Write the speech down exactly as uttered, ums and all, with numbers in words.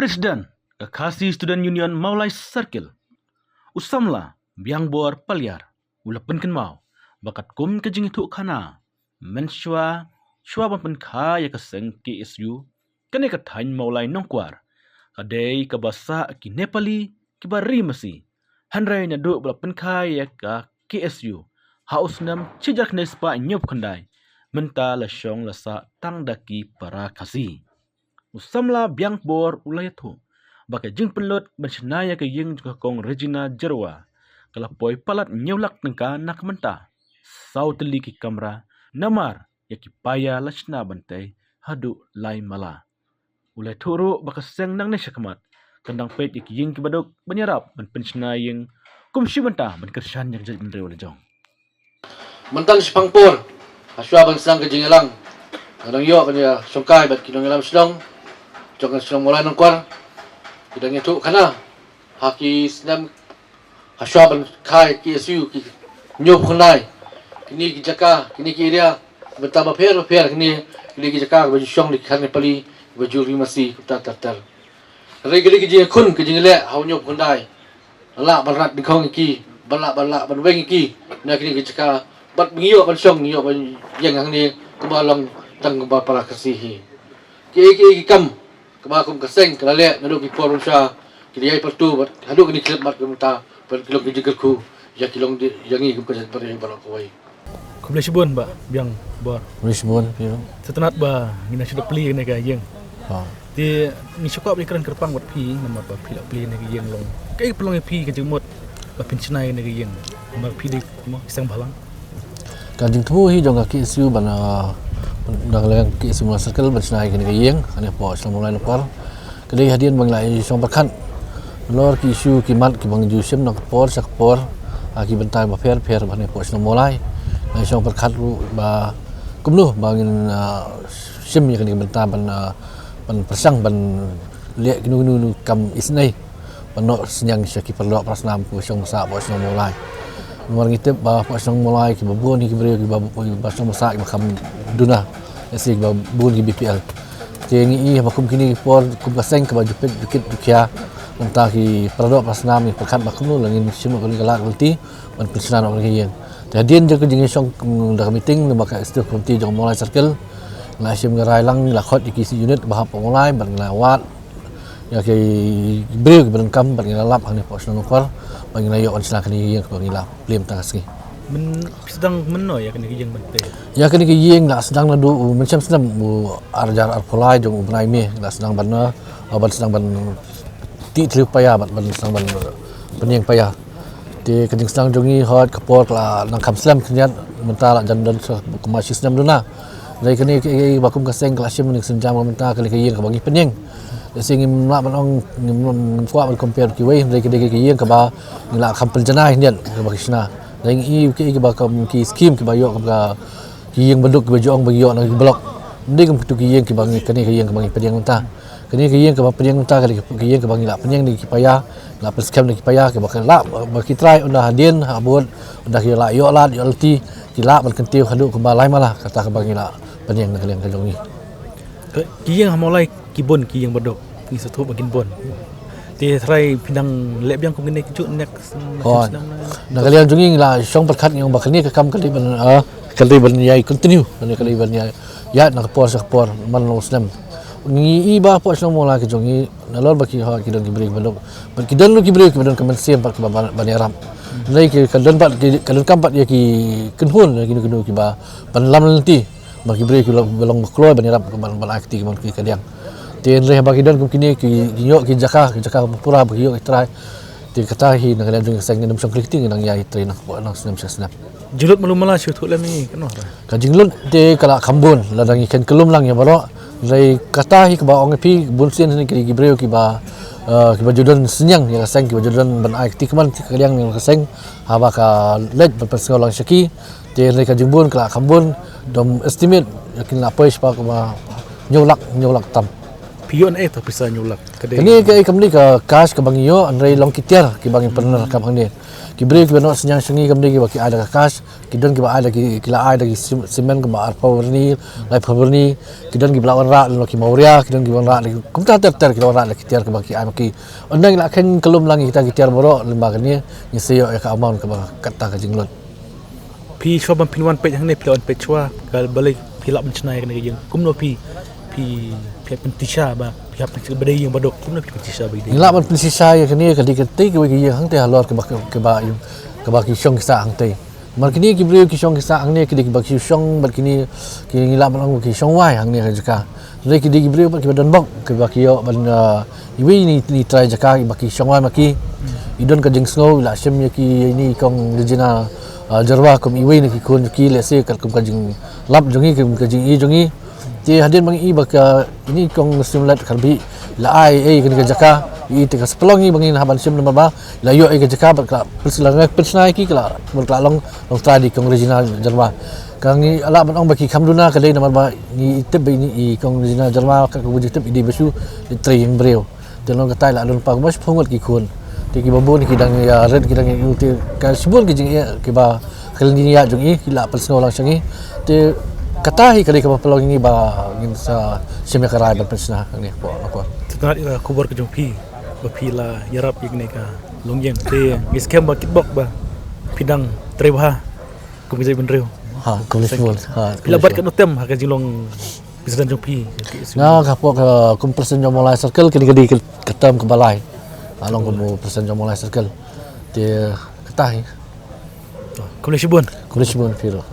President ka Khasi Student Union Mawlai Circle, u samla Biangbor Paliar, u la pynkynmaw ba katkum ka jingïathuh khana mynshuwa, shuwa ban pynkha ïa ka seng K S U, kane ka thaiñ Mawlai Nongkwar ka dei kaba sah ki Nepali kiba ri masi. Hynrei naduh ba la pynkha ïa ka K S U ha u snem shi hajar khyndai spah hynñiewphew khyndai, mynta la shong la sah tang da ki para Khasi. U samla Biangbor u la ïathuh ba ka jingpynlut ban shna ïa ka ïing jong ka Kong Regina Jyrwa ka la poi palat hynñiew lak tyngka na ka mynta, saw tylli ki kamra, namar ïa ki paia la shna ban tei haduh lai mala. U la ïathuh ruh ba ka seng nangne shakhmat kan dang peit ïa ki ïing kiba duk ban ïarap ban pynshna ïing kum shi bynta ban kyrshan ïa ka jaitbynriew la jong. Mynta shaphang por, hashwa ban sdang ka jingïalang, nga dang ïoh ban ïashongkai bad ki nongïalam shnong jong ka shnong Mawlai Nongkwar, ki dang ïathuh khana ha ki snem, hashwa ban kha ïa ka K S U, ki hynñiewphew khyndai. Kine ki jaka, kine ki area, bynta bapher bapher, kine, kine ki jaka ba ju shong da ki khar Nepali ba ju ri masi kumta ter ter. Hynrei ka dei ka jingïakhun, ka jingïaleh ha u hynñiewphew khyndai. Lah ban rat dyngkhong ïa ki, ban lah, ban lah ban weng ïa ki na kine ki jaka. Bad ba ngi ïoh ban shong, ngi ïoh ban ïeng hangne kumba long tang kumba para Khasi hi. Kiei kiei ki kam kaba kum ka seng ka la leh naduh ki por bymshuwa, ki la ïai pyrto bad haduh kine ki khyllipmat ka mynta, bad ki long ki jingkyrkhu ïa ki long, ïa ngi kum ka jaitbynriew baroh kawei. Khublei shibun Bah Biangbor. Khublei shibun phi ruh. Sngewtynnat ba ngin nang shu plie kane ka ïing. Ha. Te ngi shu kwah ban ïakren kyrpang bad phi namar ba phi la plie kane ka ïing long, kaei ka pynlong ïa phi ka jingmut ba phin shna ïa kane ka ïing namar phi dei, mo, ki seng bhalang? Ka jingthmu hi jong ka K S U ban, ah, ban, dang leng K S U Mawlai Circle ban shna ïa kane ka ïing hangne hapoh shnong Mawlai Nongkwar. Ka dei hadien ba ngi la ïashong pyrkhat halor ki issue ki mat kiba ngi ju shim na ka por sha ka por ha ki bynta bapher bapher ba hangne hapoh shnong Mawlai. Ngi ïashong pyrkhat ruh ba kumno ba ngin, ah, shim ïa kane ka bynta ban, ah, ban pyrshang ban leh kino kino kino ki kam isynei ban noh synñiang sha ki paradoh parasnam kiba shong ba sah hapoh shnong Mawlai. Namar ngi tip ba hapoh shnong Mawlai kiba bun hi ki briew kiba, kiba shong ba sah kiba kham duna, lehse kiba bun ki B P L. Te ngi i ba kum kine ki por kum ka seng kaba ju peit ju kit ju khia na bynta ki paradoh parasnam, ngi pyrkhat ba kumno la ngin shim noh kane ka lad ka lynti ban pynshna noh kane ka ïing. Te hadien jong ka jingïashong, mm, da ka meeting lyngba ka executive committee jong Mawlai Circle, ngi la shim ka rai lang, ngi la khot ïa ki unit ba hapoh Mawlai bad ngi la wad ïa ki briew kiba donkam bad ngi la lap hangne hapoh shnong Nongkwar bad ngi la ïoh ban shna kane ka ïing kaba ngi la plie mynta ka sngi. Myn, phi sdang mynno ïa kane ka ïing ban plie? Ïa kane ka ïing la sdang naduh u mynshem snem u ar hajar arphew lai jong u bnai May, la sdang ban, uh, ban sdang ban tih thliew paia bad ban sdang ban, uh, pynïeng paia. Te ka jingsdang jong ngi hooid ka por ka la nang kham slem khyndiat, mynta la jan don sa kumba shi snem duna. Hynrei kane ka, ka, ka, ba kum ka seng ka la shim kane ka sienjam ka mynta kane ka ïing kaba ngi pynïeng. Lehse ngim lah ban ong, ngim, ngim kwah ban compare kiwei, hynrei ka dei ka ïing kaba ngi la kham pynjanai khyndiat kaba ki shna. Hynrei ngi i ka, ka, kaba kum ki scheme kiba ïoh kaba ki ïing baduk kiba ju ong ba ngi ïoh na ki block. Ym dei kum kitu ki ïing kiba ngi, kane ka ïing kaba ngi pynïeng mynta. Kane ka ïing kaba pynïeng mynta ka dei ka ïing kaba ngi la pynïeng da ki paia, la pynskhem da ki paia, kaba ki lah ba ki trai ynda hadien ha bud, ynda ki la ïoh lad ïoh lynti, ki lah ban kyntiew haduh kumba lai mala, kata kaba ngi la pynïeng na ka liang ka jong ngi. Ki ïing ha Mawlai ki bun ki ïing baduk, ngi sngewthuh ba kin bun. Te trai phi nang leh biang kum kine ki juh next, next snem? Na ka liang jong ngi ngi la shong pyrkhat ngi ong ba kane ka kam ka dei ban, ah, ka dei ban ïai continue, kane ka dei ban ïai ïaid na ka por sha ka por man long snem. Ngi i ba hapoh shnong Mawlai ka jong ngi nalor ba ki hooid ki don ki briew kiba duk, bad ki don ruh ki briew kiba don ka mynsiem pat kiba ban, ban ïarap. Hynrei ki, ka don pat ki, ka donkam pat ïa ki kynhun ïa kino kino kiba ban lam lynti bad ki briew kiba long, ba kloi ban ïarap ban, ban ai kti kiba ki kadiang. Te hynrei haba ki don kum kine ki, ki ïoh ki jaka, ki jaka ba pura ba ki ïoh ki trai. Te kata hi na ka liang jong ka seng ngin ym shong khlem kti, ngi nang ïai trei na ka por, na snem sha snem. Jinglut malu mala shu thuh lem ïa ngi kano? Ka jinglut te ka la kham bun, lada ngi khein kyllum lang ïa baroh. Hynrei kata hi kaba ong ïa phi, bunsien hi ki, ki briew kiba, eh, kiba ju don synñiang ïa ka seng, kiba ju don ban ai kti kman ka liang ïa ka seng, haba ka leit ban pynsngew lang sha ki. Te hynrei ka jingbun ka la kham bun, dom estimate ïa kin la poi shaphang kumba hynñiew lak, hynñiew lak tam. Phi ïoh na ei ta pisa hynñiew lak? Ka dei kane ka, ei, kam dei ka cash kaba ngi ïoh, hynrei long ki tiar kiba ngi pyndonkam hangne. Ki briew kiba noh synñiang sha ngi kam dei kiba ki ai da ka cash, ki don kiba ai da ki, ki la ai da ki sim-, cement kumba arphew byrni, laiphew byrni, ki don kiba la wanrah lem ki mawria, ki don kiba wanrah lem kumta ter ter ki la wanrah lem ki tiar kiba ki ai ma ki. Ynda ngi la kheiñ kyllum lang ïa kita ki tiar baroh lyngba kane, ngi sa ïoh ïa ka amount kaba katta ka jinglut. Phi shuwa ban phin wan peit hangne, phi la wan peit shuwa, ka balei phi lah ban shna ïa kane ka ïing? Kumno phi, phi, phi hap pynshisha ba, phi hap pynshisha ba dei ïing ba duk, kumno phi pynshisha ba dei? Ngi lah ban pynshisha ïa kane ka dei katei kawei ka ïing hangtei halor kaba, kaba, kaba ki shong ki sah hangtei. Namar kine ki briew ki shong ki sah hangne ki dei kiba ki shong bad kine ki ngi lah ban ong ki shong wai hangne ka jaka. Hynrei ki dei ki briew bad kiba don bok kiba ki ïoh ban, ah, iwei ni, ni trai jaka kiba ki shong wai ma ki. I don ka jingsngew i la shim ïa ki ïa ine i kong Regina, ah, Jyrwa kum iwei na ki khun ki, lehse katkum ka jinglap jong ngi, kum ka jingïohi jong ngi. Te hadien ba ngi i ba ka ine i kong Symlet Kharbih i la ai ei kane ka jaka, i te ka sa pynlong ngi ba ngin hap ban shim namar ba i la ïoh ei ka jaka bad ka la pynshna, la pynsna ïa ki ka la, bad ka la long, long trai da i kong Regina Jyrwa. Ka ngi lah ban ong ba ki kham duna ka dei namar ba ngi tip ba ine i kong Regina Jyrwa ka, ka ba ju tip i dei ba shu trei ïing briew. Te long katai la don pa kumba shiphew ngut ki khun. Te kiba bun ki dang ïa rit ki dang ïa ïoh te ka shibun ki jingeh kiba khlem ïa jong i ki la pynsngew lang sha ngi. Te kata hi ka dei kaba pynlong ïa ngi ba ngin sa shim ïa ka rai ban pynshna hangne hapoh Nongkwar. Te tang ïa ka khubor ka jong phi ba phi la ïarap ïa kane ka longïing te ngi skhem ba kitbok ba phi dang trei bha kum ka jaitbynriew. Ha, kum ka jaitbynriew. Ha, phi la bat katno tem ha ka jinglong president jong phi? Nga ka hapoh ka kum president jong Mawlai Circle kane ka dei ka term kaba lai. Nga long kum president jong Mawlai Circle. Te kata hi. Khublei shibun. Khublei shibun phi ruh.